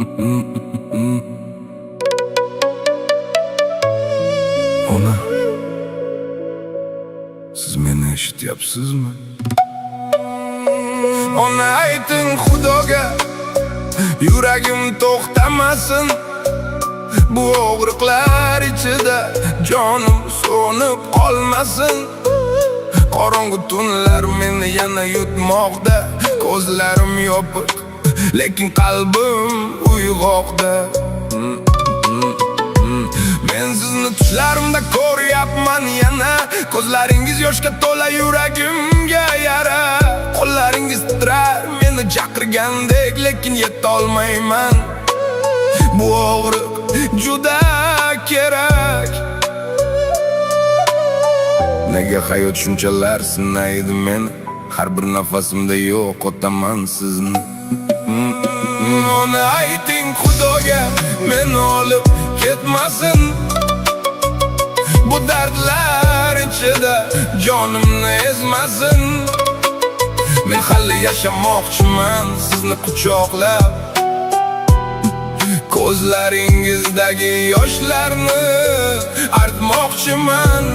Ona, siz meni eshityapsizmi? Ona, ayting Xudoga, yuragim to'xtamasin. Bu og'riqlar ichida jonim so'nib qolmasin. Qorong'u tunlar meni yana yutmoqda. Ko'zlarim yopiq, lekin qalbim uyg'oqda. Men sizni tushlarimda ko'ryapman yana. Ko'zlaringiz yoshga to'la, yuragimga yara. Qo'llaringiz titrar meni chaqirgandek, lekin yetolmayman. Bu og'riq juda kerak. Nega hayot shunchalar sinaydi meni? Har bir nafasimda yo'qotaman sizni. Ona, ayting Xudoga, meni olib ketmasin. Bu dardlar ichida jonimni ezmasin. Men hali yashamoqchiman sizni quchoqlab, ko'zlaringizdagi yoshlarni artmoqchiman.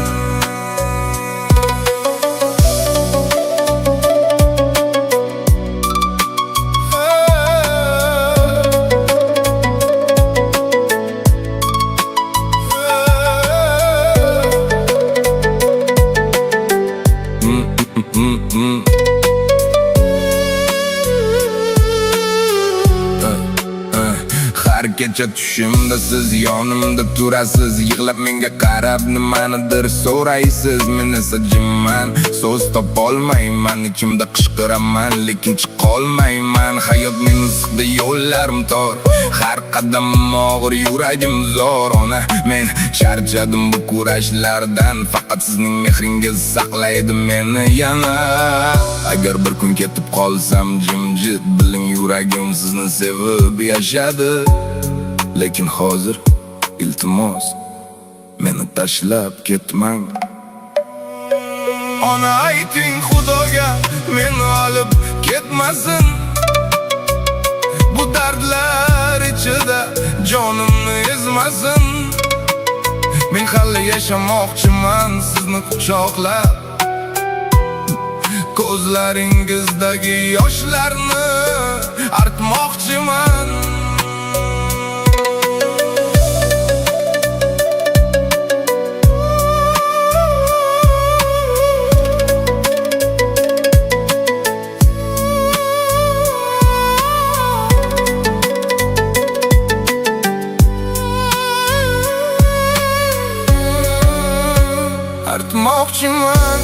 Har kecha tushimda siz yonimda turasiz. Yig'lab menga qarab nimanidir so'raysiz. Men esa jimman, so'z topolmayman. Ichimda qichqiraman, lekin chiqolmayman. Hayot meni siqdi, yo'llarim tor. Har qadamim og'ir, yuragim zor. Ona, men charchadim bu kurashlardan. Faqat sizning mehringiz saqlaydi meni yana. Agar bir kun ketib qolsam jimjit, biling, yuragim sizni sevib yashadi. Lekin hozir, iltimos, meni tashlab ketmang. Ona, ayting Xudoga, meni olib ketmasin. Bu dardlar ichida jonimni ezmasin. Men hali yashamoqchiman sizni quchoqlab, ko'zlaringizdagi yoshlarni artmoqchiman. Artmoqchiman.